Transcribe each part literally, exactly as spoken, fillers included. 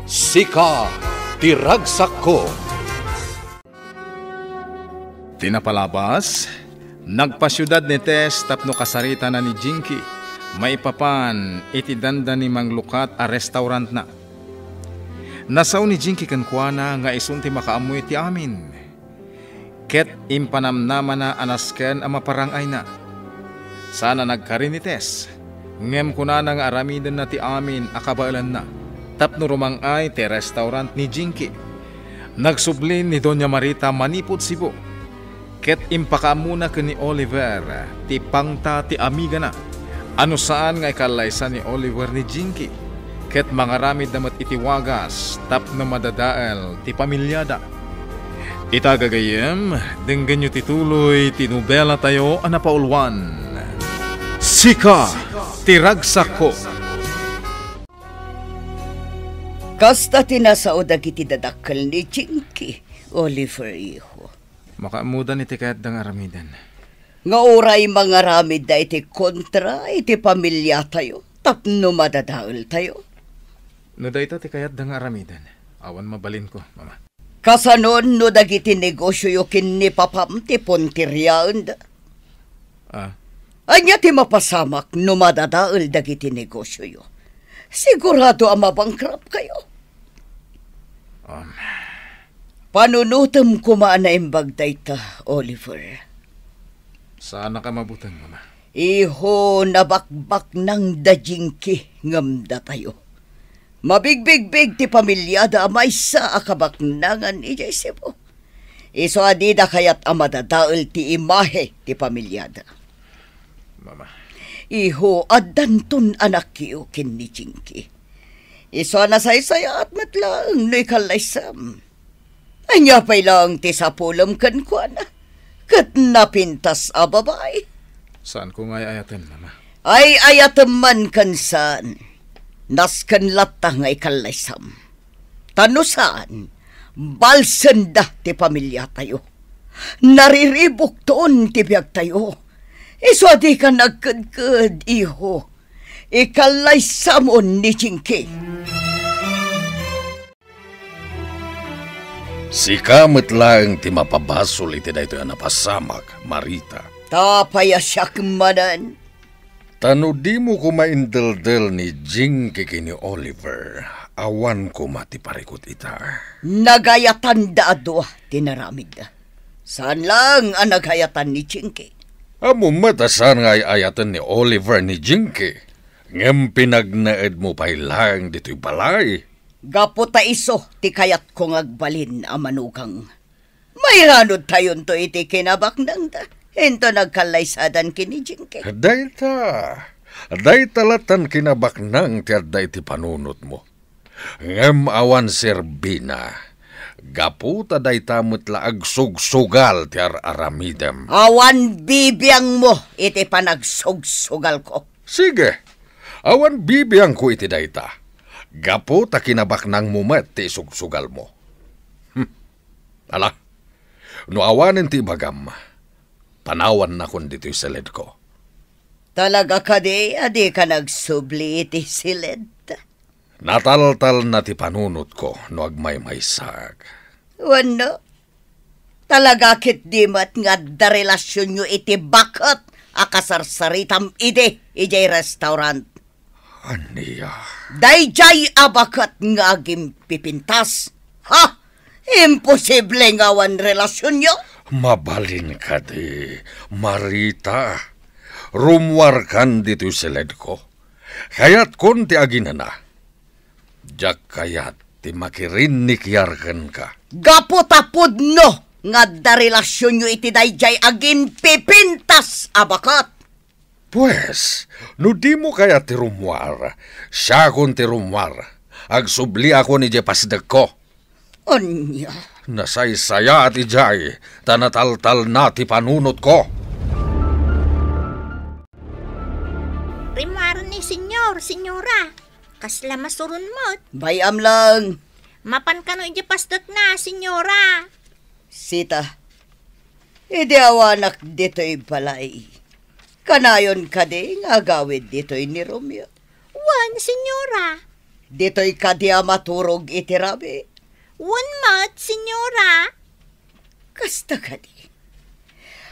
Sika ti ragsakko. Ti napalabas, nagpasiudad ni Tess tapno kasaritana ni Jinky maipapan iti dandani manglukat a restaurantna. Nasao ni Jinky kenkuana nga isun ti makaammo iti amin. Ket impanamnamana a nasken a maparang-ayna. Saan a nagkari ni Tess, ngem kunana nga aramidenna ti amin a kabaelanna tapno rumang-ay ti restaurant ni Jinky. Nagsubli ni Doña Marita manipud Cebu, ket impakaammona ken ni Oliver ti pangta ti amigana. Ano saan nga ikallaysa ni Oliver ni Jinky, ket mangaramidda met iti wagas tapno madadael ti pamiliada. Ita, gagayyem, denggenyo ti tuloy ti nobelatayo a napauluan, Sika ti Ragsakko. Kasta ti nasao dagiti dadakkel ni Jinky, Oliver, iho. Makaammodan iti kayatda nga aramiden. Nga uray mangaramidda iti kontra iti pamiliatayo tapno madadaeltayo. No dayta ti kayatda nga aramiden, awan mabalinko, Mama. Kasanon no dagiti negosioyo ken ni Papam ti punteriaenda? Ah. Ania ti mapasamak no madadael dagiti negosioyo? Sigurado a mabankrupt-kayo. Um. Panunotem koma a naimbag dayta, Oliver. Saanak a mabuteng, Mama. Iho, nabakbaknangda Jinky ngem datayo. Mabigbigbig ti pamiliada a maysa a kabaknangan idiay Cebu. Isu a dida kayat a madadael ti imahe ti pamiliada. Mama. Iho, addanton anakyo ken ni Jinky. Isu a nasaysayaat met laeng no ikallaysam. Ania pay laeng ti sapulem kenkuana? Ket napintas a babai. Saanko nga ay-ayaten, Mama. Ay-ayatem man ken saan, nasken latta nga ikallaysam. Ta no saan, balsenda ti pamiliatayo. Nariribukton ti biagtayo. Isu a dika nagkedked, iho. Ikallaysamon ni Jinky. Sika met laeng ti mapabasol iti daytoy a napasamak, Marita. Ta apay a siak manen? Ta no dimo koma indeldel ni Jinky ken ni Oliver, awan koma ti parikut ita. Nagayatanda a dua ti naramidda. Saan laeng a nagayatan ni Jinky. Ammom met a saan nga ay-ayaten ni Oliver ni Jinky, ngem pinagnaedmo pay laeng ditoy balay. Gapu ta isu ti kayatko nga agbalin a manugang. Mairanudtayonto iti kinabaknangda, inton agkallaysadan ken ni Jinky. Dayta, dayta lattan kinabaknang ti adda iti panunotmo. Ngem awan serbina, gapu ta dayta met la agsugsugal ti ar-aramidem. Awan bibiangmo iti panagsugsugalko. Sige, awan bibiangko iti dayta, gapu ta kinabaknangmo met ti isugsugalmo. Hmm. Ala, no awanen ti ibagam, panawannakon ditoy siledko. Talaga kadi a dika nagsubli iti siled? Nataltalna ti panunotko no agmaymaysaak. Wenno, talaga ketdi met nga adda relasionyo iti baket a kasarsaritam idi idiay restaurant? Ania? Daydiay a baket nga agimpipintas. Ha? Imposible nga awan relasionyo? Mabalin kadi, Marita. Rummuarkan ditoy siledko. Kayatkon ti aginana. Diak kayat ti makirinnikiar kenka. Gapu ta pudno nga adda relasionyo iti daydiay agimpipintas a baket. Pues, no dimo kayat ti rummuar, siakon ti rummuar. Agsubliakon idiay pasdekko. Ania? Nasaysayaat idiay, ta nataltalna ti panunotko. Rimmuaren ni Senyor, Senyora. Kasla masuron met. Bay-am lang. Mapan kano idiay pasdekna, Senyora. Sita, idi awanak ditoy balay, kanayon kadi nga agawid ditoy ni Romeo? Wen, Senyora. Ditoy kadi a maturog iti rabii? Wen met, Senyora. Kasta kadi.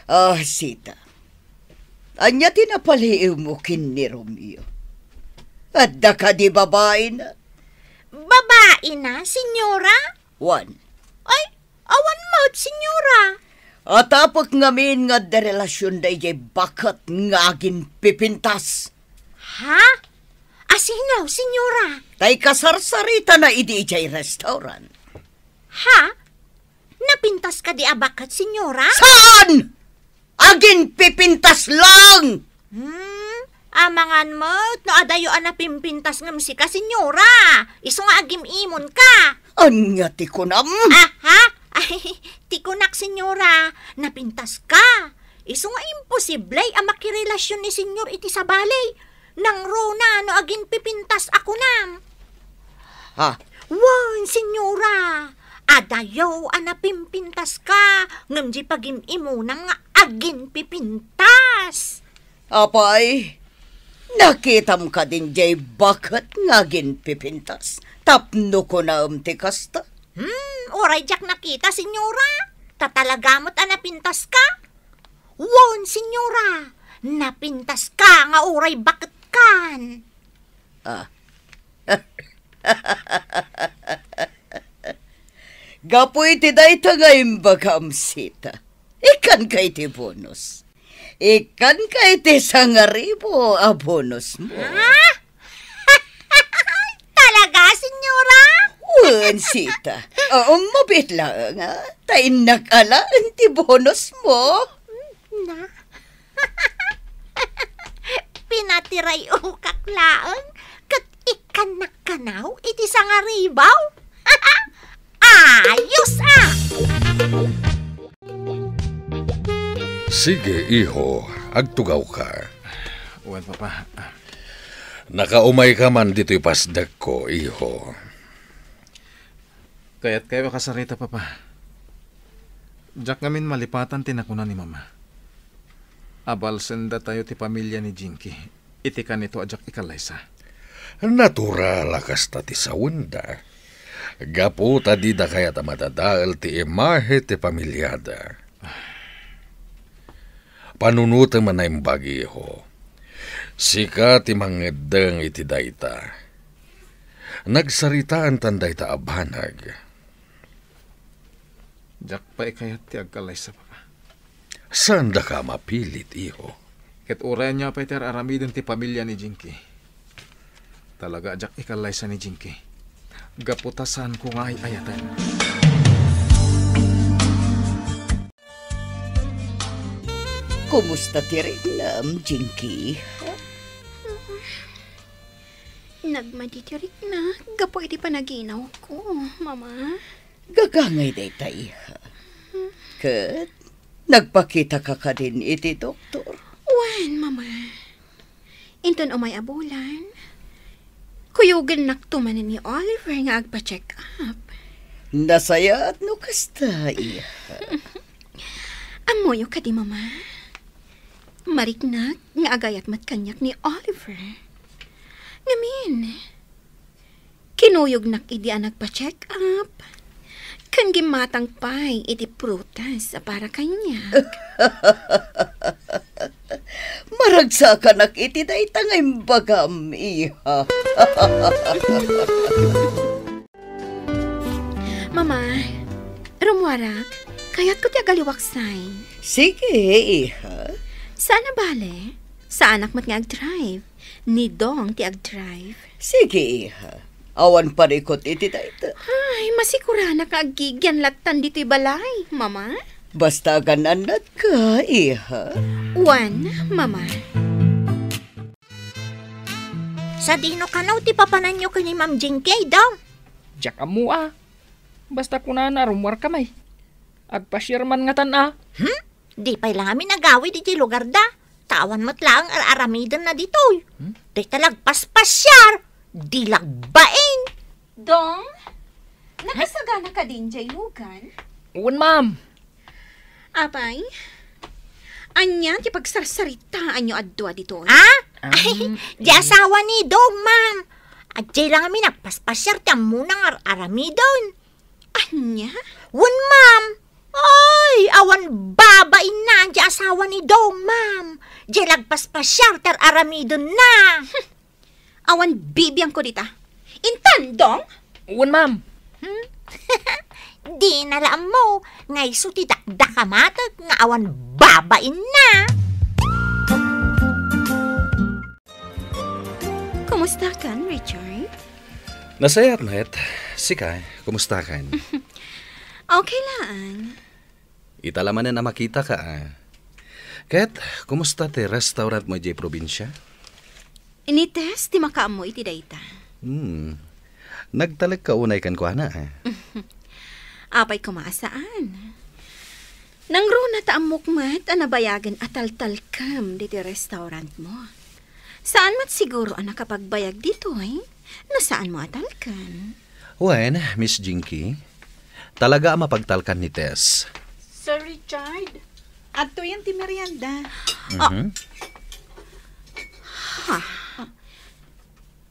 Ah, Sita. Ania ti napaliiwmo ken ni Romeo? Adda kadi babaina? Babaina, Senyora? Wen. Ay, awan met, Senyora. Atapek ngamin nga adda relasionda idiay baket nga aginpipintas. Ha? Asino, Senyora? Tay kasarsaritana idi idiay restaurant. Ha? Napintas kadi a baket, Senyora? Saan? Aginpipintas lang! Hmm, amangan met no adayo a napimpintas ngem sika, Senyora. Isu nga agim-imonka. Ania ti kunam? Aha? Ay, ti kunak, Senyora, napintaska. Isu nga imposible a makirelasion ni Senyor iti sabali. Nangruna no aginpipintas a kunam. Ha? Wen, Senyora, adayo a napimpintaska, ngem di pagim-imonam nga aginpipintas. Apay, nakitam kadin diay baket nga aginpipintas? Tapno kunaem ti kasta? Hmm, uray diak nakita, Senyora. Ta talaga met a napintaska? Wen, Senyora, napintaska nga uray baketkan. Ah. Gapu iti dayta nga imbagam, Sita, ikkanka iti bonus. Ikkanka iti sangaribu a bonus mo. Ha? Talaga, Senyora? Wen, Sita. Oo, mabiit laeng, ha? Ta innak alaen ti bonus mo. Na? Pinatiray-okak laeng ket ikkannak kanaw iti sangaribu. Ayos, a! Sige, iho, agtugawka. Wen, Papa. Nakaumayka man ditoy pasdekko, iho. Kayatkayo a kasarita, Papa. Diak ngamin malipatan ti nakuna ni Mama. Abalsendatayo ti pamilia ni Jinky iti kanito a diak ikallaysa. Natural a kasta ti sawenda. Gapu ta dida kayat a madadael ti imahe ti pamiliada. Panunotem a naimbag, iho. Sika ti mangeddeng iti dayta. Nagsaritaantan dayta a banag. Diak pay kayat ti agkallaysa, Papa. Saandaka a mapilit, iho. Ket uray ania pay ti ar-aramiden ti pamilia ni Jinky, talaga a diak ikallaysa ni Jinky. Gapu ta saanko nga ay-ayaten. Kumusta ti riknam, Jinky? Nagmadi ti riknak gapu iti panaginawko, Mama. Gagangay dayta, iha. Ket nagpakitaka kadin iti doktor? Wen, Mama. Inton umay a bulan, kuyogennakto manen ni Oliver nga agpa-check up. Nasayaat no kasta, iha. Ammoyo kadi, Mama? Mariknak nga agayat met kaniak ni Oliver. Ngamin, kinuyognak idi a nagpa-check up, ken gimmatang pay iti prutas a para kaniak. Maragsakanak iti dayta nga imbagam, iha. Mama, rummuarak, kayatko ti agaliwaksay. Sige, iha. Saan a bale, saanak met nga agdrive. Ni Dong ti agdrive. Sige, iha. Awan parikut iti dayta. Ay, masiguranak nga aggigian lattan ditoy balay, Mama. Basta agan-annadka, iha. Wen, Mama. Sadino kano ti papananyo ken ni Ma'am Jinky, Dong? Diak ammo a. Basta kunana, rummuarkami. Agpasiar man ngatan a. Hmm? Di pay la ngamin agawid iti lugarda. Ta awan met laeng ar-aramidenna ditoy. Hmm? Dayta la agpaspasiar. Di la agbain. Dong, nakasagana kadin diay lugan? Wen, ma'am. Apay, ania ti pagsarsaritaanyo a dua ditoy? Ah? Um, di asawa ni Dong, ma'am. Adjay la ngamin agpaspasiar ti ammona nga ar-aramiden. Ania? Wen, ma'am. Ay, awan babainna ti asawa ni Dong, ma'am. Diay la agpaspasiar ti ar-aramidenna. Awan bibiangko dita. Intan, Dong? Wen, ma'am. Hmm? Dina la ammo nga isu ti dakdakamatek nga awan babainna. Kumustakan, Richard? Nasayaat met. Sika, kumustakan? Okay lang. Ita la manen a makitaka, a. Ket, kumusta ti restaurantmo idiay probinsia? Ni Tess ti makaammo iti dayta. Hmm. Nagtalekka unay kenkuana, a. Apay koma a saan? Nangruna ta ammok met a nabayagen a taltalkem ditoy restaurantmo. Saan met siguro a nakapagbayag ditoy no saanmo a talkan. Wen, Miss Jinky, talaga a mapagtalkan ni Tess. Sir Richard, adtoyen ti merienda. Mhm. Ha?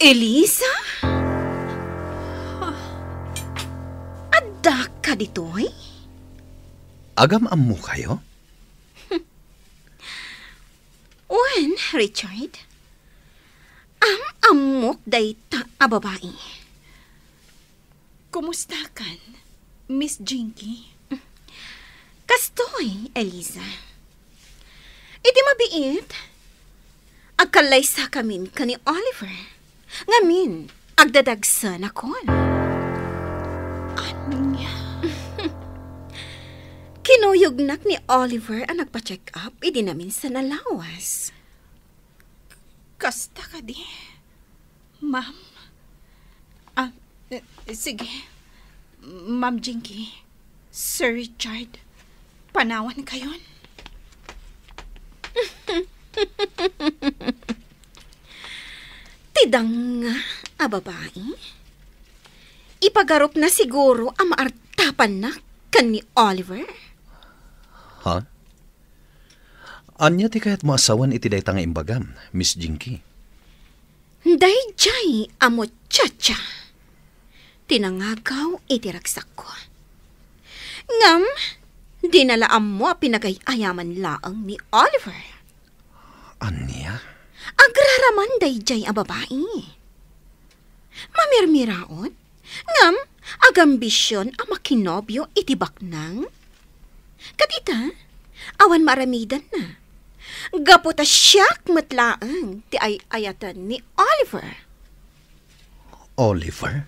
Elisa? Addaka ditoy? Agam-ammokayo? Wen, Richard. Am-ammok dayta a babai. Kumustakan, Miss Jinky? Kastoy, Eliza. Iti mabiit, agkallaysakamin ken ni Oliver. Ngamin, agdadagsenakon. Ania? Kinuyognak ni Oliver a nagpa-check up idi naminsan a lawas. Kasta kadi, ma'am? Ah, eh, sige. Ma'am Jinky, Sir Richard, panawankayon. Ti danga a babai, ipagarupna siguro a maartapannak ken ni Oliver. Ha? Ania ti kayatmo a sawen iti dayta nga imbagam, Miss Jinky? Daydiay a muchacha ti nangagaw iti ragsakko. Ngem, dina la ammo a pinagay-ayaman laeng ni Oliver. Ania? Agraraman daydiay a babai. Mamirmiraon, ngem agambision a makinobio iti baknang. Ket ita, awan maaramidanna. Gapu ta siak met laeng ti ay-ayaten ni Oliver. Oliver?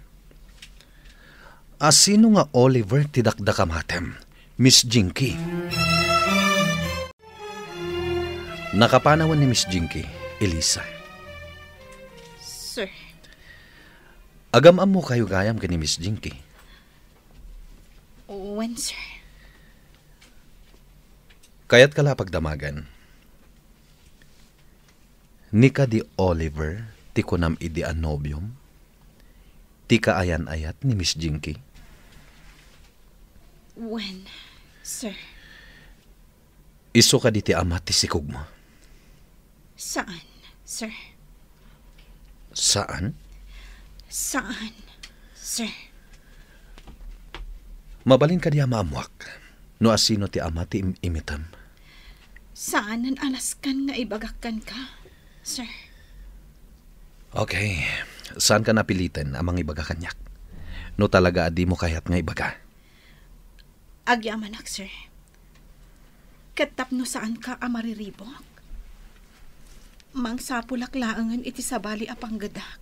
A sino nga Oliver ti dakdakamatem, Miss Jinky? Nakapanawen ni Miss Jinky, Elisa. Sir. Agam-ammokayo gayam ken ni Miss Jinky? Wen, sir. Kayatka la a pagdamagan. Ni kadi Oliver ti kunam idi a nobiom? Ti kaayan-ayat ni Miss Jinky? Wen, sir. Isu kadi ti ama ti sikogmo? Saan, sir. Saan? Saan, sir. Mabalin kadi a maammoak no asino ti ama ti im-imitem? Saanen a nasken nga ibagak kenka, sir. Okay. Saanka a piliten a mangibaga kaniak no talaga a dimo kayat nga ibaga. Agyamanak, sir. Ket tapno saanka a mariribuk, mangsapulak laengen iti sabali a panggedak.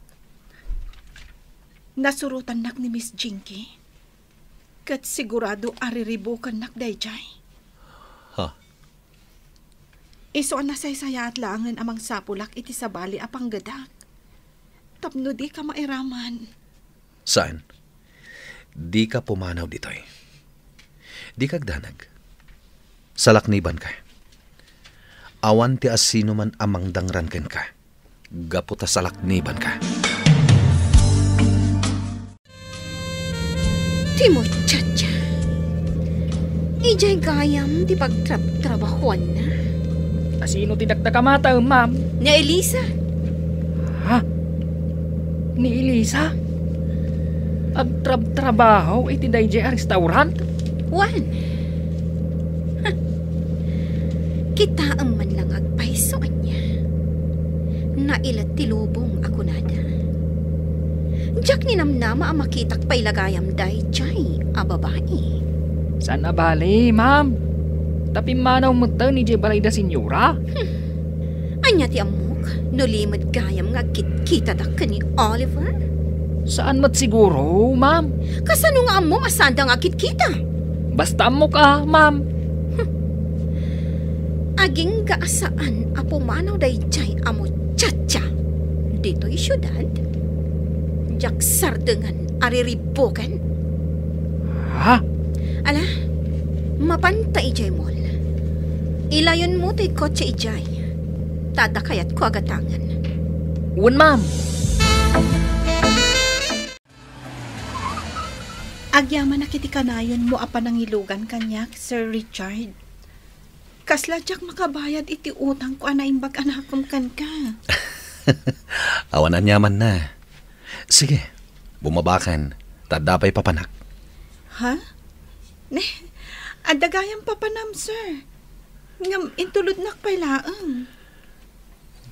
Nasurotannak ni Miss Jinky, ket sigurado a riribukennak daydiay. Ha? Isu a nasaysayaat laengen a mangsapulak iti sabali a panggedak tapno dika mairaman. Saan? Dika pumanaw ditoy. Dika agdanag. Salaknibanka. Awan ti asinoman a mangdangran kenka gapu ta salaknibanka. Ti muchacha. Idiay gayam ti pagtrabtrabahuanna. Asino ti dakdakamatem, ma'am? Ni Elisa. Ha? ni Elisa? Agtrabtrabaho iti daydiay a restaurant? Wen. Kitaem man lang agpayso ania. Nailet ti lubong a kunada. Diak ninamnama a makitak pay la gayam daydiay a babai. Saan a bale, ma'am. Ta pimmanaw metten idiay balay da senyora. Hmm. Ania ti ammok no limed gayam nga agkitkitadak ken ni Oliver? Saan met siguro, ma'am. Kasano nga ammom a saanda nga agkitkita? Basta ammok a, ma'am. Hmm. Agingga a saan a pumanaw daydiay a muchacha ditoy siudad? Diak sardengen a riribuken. Ha? Ala, mapanta idiay mall. Ilayonmo toy kotse idiay. Ta adda kayatko a gatangen. Wen, ma'am. Agyamanak iti kanayonmo a panangilugan kaniak, Sir Richard. Kasla diak makabayad iti utangko a naimbag a nakem kenka. Awan aniamanna. Sige, bumabakan, ta adda pay papanak. Ha? Ne, adda gayam papanam, sir. Ngem intulodnak pay laeng.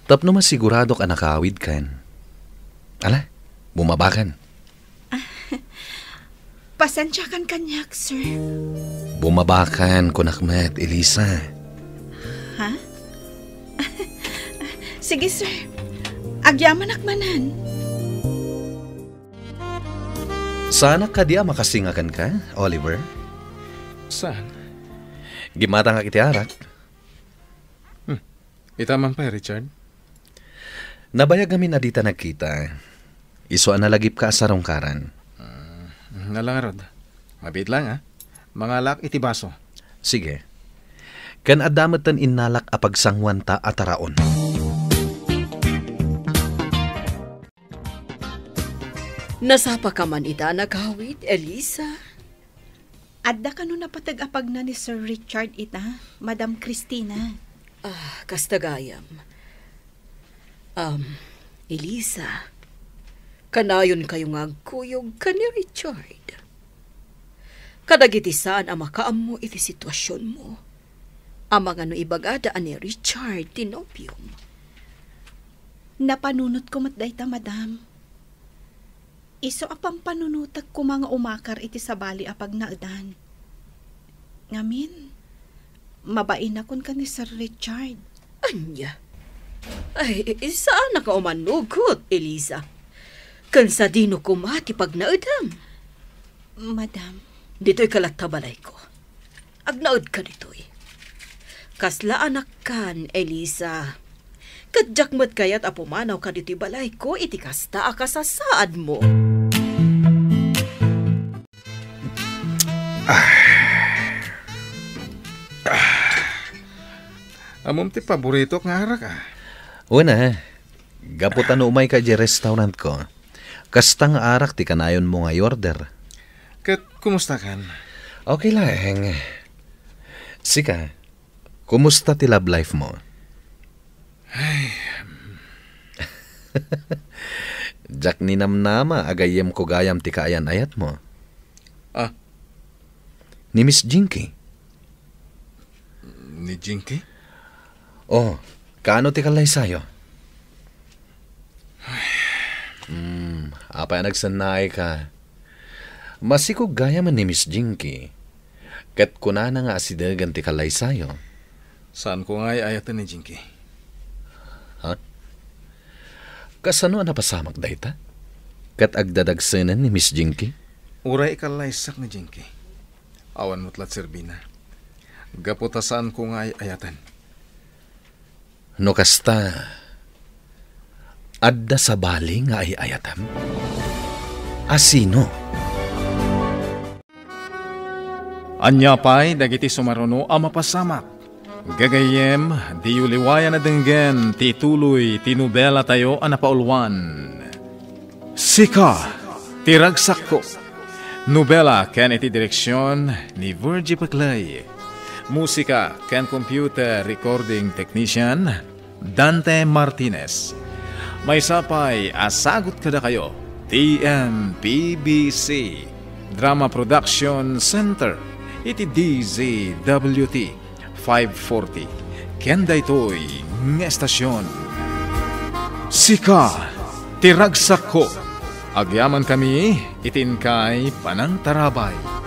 Tapno masiguradok a nakawidkan. Ala, bumabakan. Pasensiakan kaniak, sir. Bumabakan, kunak met, Elisa. Ha? Sige, sir. Agyamanak manen. Saanak kadi a makasinga kenka, Oliver? Saan? Gimmatangak iti arak. Hmm. Ita man pay, Richard? Nabayag ngamin a dita nagkita. Isu a nalagipka a sarungkaran. Mm, ala ngarud. Mabiit lang, ah. Mangalak iti baso. Sige. Ken adda metten innalak a pagsanguanta a taraon. Nasapaka man ita a nagawid, Elisa? Adda kano napateg a pagna ni Sir Richard ita, Madam Christina? Ah, kasta gayam. Um, Elisa, kanayonkayo nga agkuyog ken ni Richard. Kadagiti saan a makaammo iti situasionmo, amangan no ibagada a ni Richard ti nobiom. Napanunotko met dayta, madam. Isu a pampanunotek koma nga umakar iti sabali a pagnaedan. Ngamin, mabainakon ken ni Sir Richard. Ania? Ay, saanak a umanugot, Elisa. Ken sadino koma ti pagnaedam? Madam. Ditoy ka latta balayko. Agnaedka ditoy. Kasla anakkan, Elisa. Ket diak met kayat a pumanawka ditoy balayko iti kasta a kasasaadmo. Ammom ti paboritok nga arak, ah. Wen a, gapu ta no umayka idiay restaurantko, kasta nga arak ti kanayonmo nga i-order. Ket kumustakan? Okay laeng. Sika, kumusta ti love life mo? Ay. Diak ninamnama a gayyemko gayam ti kaayan-ayatmo. Ah. Ni Miss Jinky. Ni Jinky? Oh, kaano ti kallaysayo? Hmm, apay a nagsennaayka? Masikog gayam ni Miss Jinky. Ket kunana nga asidegen ti kallaysayo. Saanko nga ay-ayaten ni Jinky. Ha? Kasano a napasamak dayta? Ket agdadagsenen ni Miss Jinky? Uray ikallaysak ni Jinky. Awan met la ti serbina. Gapu ta saanko nga ay-ayaten. No kasta, adda sabali nga ay-ayatem? A sino? Ania pay dagiti sumaruno a mapasamak? Gagayyem, diyo liwayan a denggen ti tuloy ti nobelatayo a napauluan. Sika ti ragsakko. Nobela ken iti direksion ni Virgie Paclay. Musika ken computer recording technician, Dante Martinez. Maysa pay a sagut kadakayo D M P B C Drama Production Center iti D Z W T five forty. Ken daytoy nga estasion, sika ti ragsakko. Agyamankami iti inkay panangtarabay.